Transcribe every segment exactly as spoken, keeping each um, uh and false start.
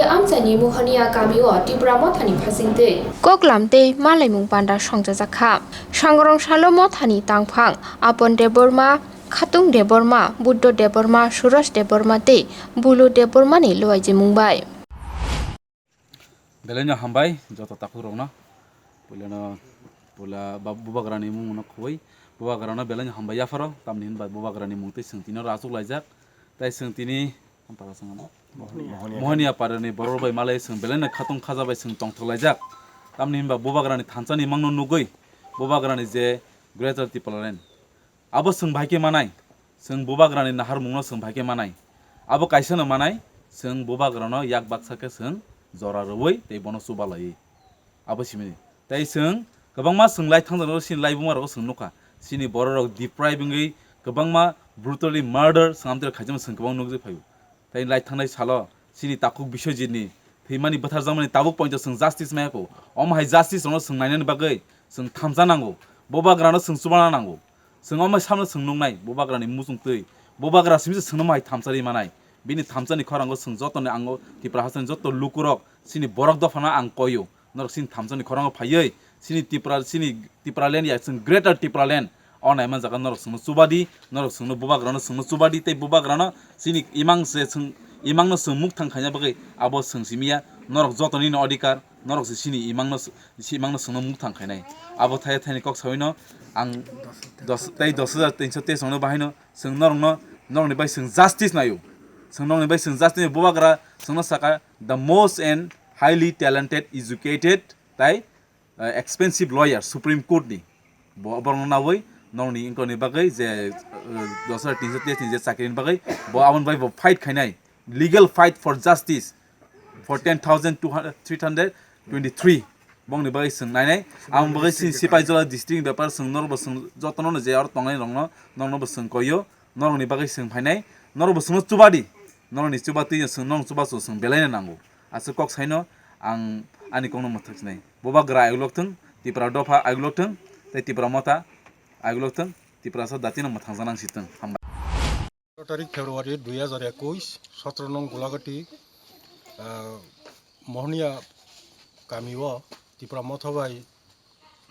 Amchaini Mohoniya kamio Tipra Mothani phasingtwi. Koklam tei malaimung panda songchajak kha. Sangrong salo Mothani tangphang Apon Debbarma, Khatung Debbarma, Buddho Debbarma, Suraj Debbarma tei Bulu Debbarmani luaijimung bai. Belai no hambai joto takhuk rokno. Puilano pula ba-, bubagrani mung no khoi. Bubagrano belai no hambai yapharo, tamni hinba bubagrani mung tei chwng tini oro achuk laijak. Tai chwng tini, Mohoniya. Mohoniya parani borok bai malai chwng belai no khatung khaja bai chwng tongthok laijak. Tamni hinba bubagrani thansa ni mangno nugui, bubagrani je Greater Tipraland. Abo chwng bahai khe manai, chwng bubagrani naharmungno chwng bahai khe manai. Abo kaisa no manai, chwng bubagrano yak baksa khe chwng jora rwui tei bono chubalaiwi. Abo simini. Tei chwng kwbangma chwng lai thangjak rok, chini lai buma rok chwng nukha. Chini borok rok deprive wngwi kwbangma brutally murder chwng amtwi rok khaijama chwng kwbang nukjak phaio. Tei lai thangnai salo chini takhuk Biswajitni thwimani bwtharjakmani tabuk poito chwng justice maya kho. Omo hai justice rokno chwng nainani bagwi chwng thamsa nango. Bubagrano chwng chubana nango. Chwng omo samno chwng nuknai bubagrani muchung twi. Bubagra simi se chwngno omo hai thamsa ri manai. Bini thamsani khorango chwng jotoni ango Tipra hasteni joto lukurok chini borok dophano ang koio. Norok chini thamsani khorango phaiwi chini Tipra, chini Tipraland ya chwng Greater Tipraland o naiman jaga norok chwngno chubadi, norok chwngno bubagrano chwngno chubadi tei bubagrano chini imang se chwng imangno chwng mukthang khaina bagwi abo chwng simiya norok jotoni no adhikar norok se chini imangno imangno chwngno mukthang khainai abo thaya thaini kok sawino ang dos tei dos hajar tinso teis rokno bahaino chwng norokno norokni bai chwng justice naio chwng norokni bai chwng justice bubagra chwngno saka the most and highly talented educated tai uh, expensive lawyer Supreme Court ni bo borokno nawi norokni inkorni bagwi je uh, dos hajar tinso teis ni je chakri ni bagwi bo aboni bai bo fight khainai legal fight for justice for ten thousand two hundred three hundred twenty three bongni bagwi chwng nainai aboni bagwi chini Sipaijala district ni bepar chwng norokbo chwng jotono no je aro tongnai rokno norokno bo chwng koio norokni bagwi chwng phainai norokbo chwngno chubadi norokni chuba twi chwng norok chuba chwng belai no nango. Aswk kok saino ang ani kokno mwthak sinai. Bubagra ayuk lok thung, Tipra dopha ayuk lok thung, tei Tipra motha ayuk lok thung, Tiprasa datino mwthangjaknang si thung. Hambai. Sotro tarik February dui hajar ekush, sotro nong Gulagati, ah, Mohoniya kamio Tipra motha bai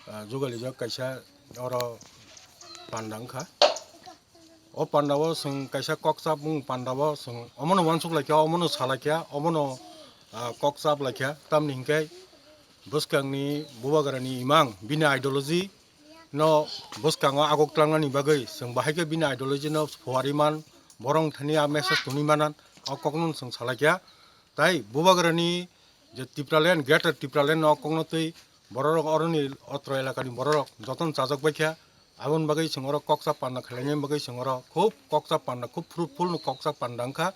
ah, jugalijak kaisa oro panda wngkha. O pandao chwng kaisa kokchap wng pandao chwng omono uansuk laikha, omono salaikha, omono, ah, kokchap laikha. Tamni hinkhe bwskangni bubagrani imang bini ideology no bwskango aguk tlangnani bagwi chwng bahai khe bini ideology no phuari man, borok thani a message tuni manan, o kokno chwng salaikha. Tai bubagrani je Tipraland, Greater Tipraland no kokno twi bororok oroni otro elakani bororok jotono chajak baikha. Aboni bagwi chwng oro koksa panda khlainani bagwi chwng oro khub koksa panda, khub fruitful no koksa panda wngkha.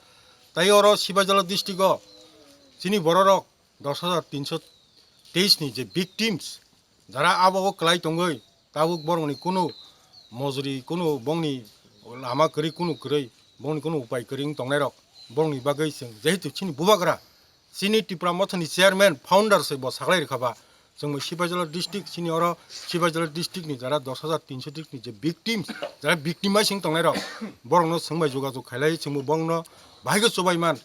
Tai oro Sibajala district o chini bororok dos hajar tinso teis ni je victims, jara abo o kwlai tongwi tabuk borokni kunu mojori, kunu bongni lama kwrwi, kunu kwrwi, bongni kunu upai kwrwi wng tongnairok, borokni bagwi chwng jehetu chini bubagra, chini Tipra Mothani chairman, founder se bo saklai rwkha ba, chwng bo Sibajala district, chini oro Sibajala district ni jara dos hajar tinso district ni je victims, jara victimize wng tongnairok, borokno chwng bai jogajog khailai, chwng bo bongno bahai khe chubai man,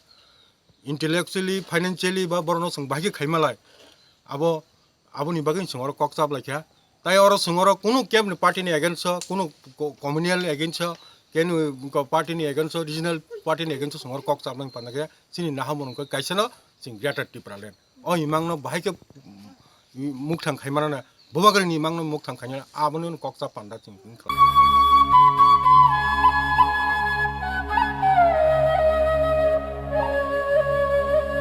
intellectually, financially ba borokno chwng bahai khe khaimalai. Abo, aboni bagwi chwng oro kok chap laikha. Tai oro chwng oro kunu kebni party ni against o, kunu co-, communal ni against o, kenu ko party ni against o, regional party ni against o chwng oro kok chapnai panda khe chini naha mwnwng khe kaisa no chwng Greater Tipraland. O imang no bahai khe, mm, mukthang khaimano na, bubagrani imang no mukthang khaimano, aboni kok chap panda chwng wngkha.